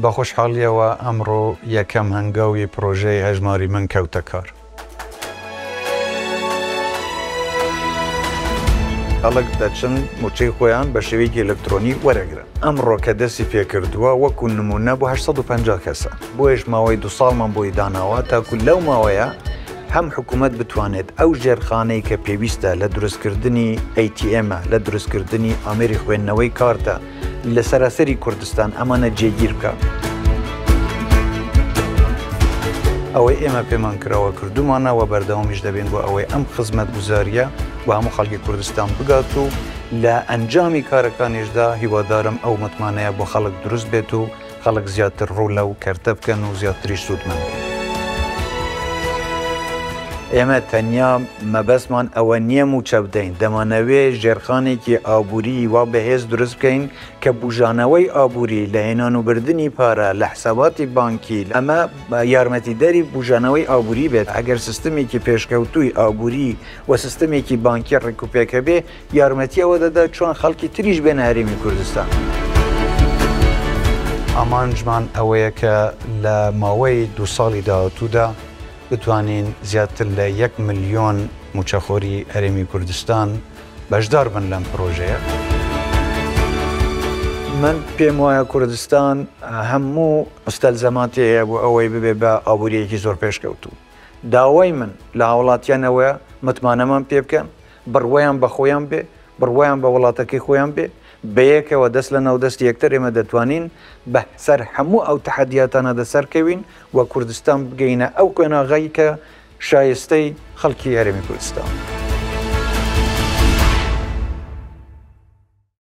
بە خۆشحاڵییەوە ئەمڕۆ یەکەم هەنگاوی پڕۆژەی هەژماری من کەوتە کار. خەڵک دەچن مووچەی خۆیان بە شێوەیەکی ئەلکترۆنی وەرەگرن. ئەمڕۆ کە دەستی پێکردووە وەکو نموونە بۆ 850 کەسە، بۆیەش ماوەی دوو ساڵمان بۆی داناوە تاکو لەو ماوەیە هەم حکوومەت بتوانێت ئەو ژێرخانەی کە پێویستە لە دروستکردنی ATM لە دروستکردنی ئامێری خوێندنەوەی کارتە لە سەراسەری کوردستان ئەمانە جێگیر بکە. ئەوەی ئێمە پێمان کراوە کردومانە و بەردەوامیش دەبین بۆ ئەوەی ئەم خزمەتگوزارییە بۆ هەموو خەڵکی کوردستان بگات و لە ئەنجامی کارەکانیشدا هیوادارم ئەو متمانەیە بۆ خەڵک دروست بێت و خەڵک زیاتر ڕوو لەو کەرتە بکەن و زیاتریش سوودمەند بن. ئێمە تەنیا مەبەستمان ئەوە نییە مووچە بدەین، دەمانەوێ ژێرخانێکی ئابووریی وا بەهێز دروست بکەین کە بوژانەوەی ئابووری لە هێنان و بردنی پارە، لە حساباتی بانکی، ئەمە یارمەتیدەری بوژانەوەی ئابووری بێت. ئەگەر سیستمێکی پێشکەوتووی ئابووری و سیستمێکی بانکی ڕێکوپێک هەبێ، یارمەتی ئەوە دەدا چۆن خەڵکی تریش بێنە هەرێمی کوردستان. ئامانجمان ئەوەیە کە لە ماوەی دوو ساڵی داهاتوودا بتوانین زیاتر لە یەک ملیۆن مووچەخۆری هەرێمی کوردستان بەشدار بن لەم پرۆژەیە. من پێم وایە کوردستان هەموو مستەلزەماتی هەیە بۆ ئەوەی ببێ بە ئابوورییەکی زۆر پێشکەوتوو. داوای من لە هاوڵاتیان ئەوەیە متمانەمان پێ بکەن، بڕوایان بە خۆیان بێ، بڕوایان بە وڵاتەکەی خۆیان بێ، بەیەکەوە دەست لە ناو دەستی یەکتر ئێمە دەتوانین بە سەر هەموو ئەو تەحەدیاتانەدا سەرکەوین و کوردستان بگەینە ئەو قۆناغەی کە شایستەی خەڵکی هەرێمی کوردستان.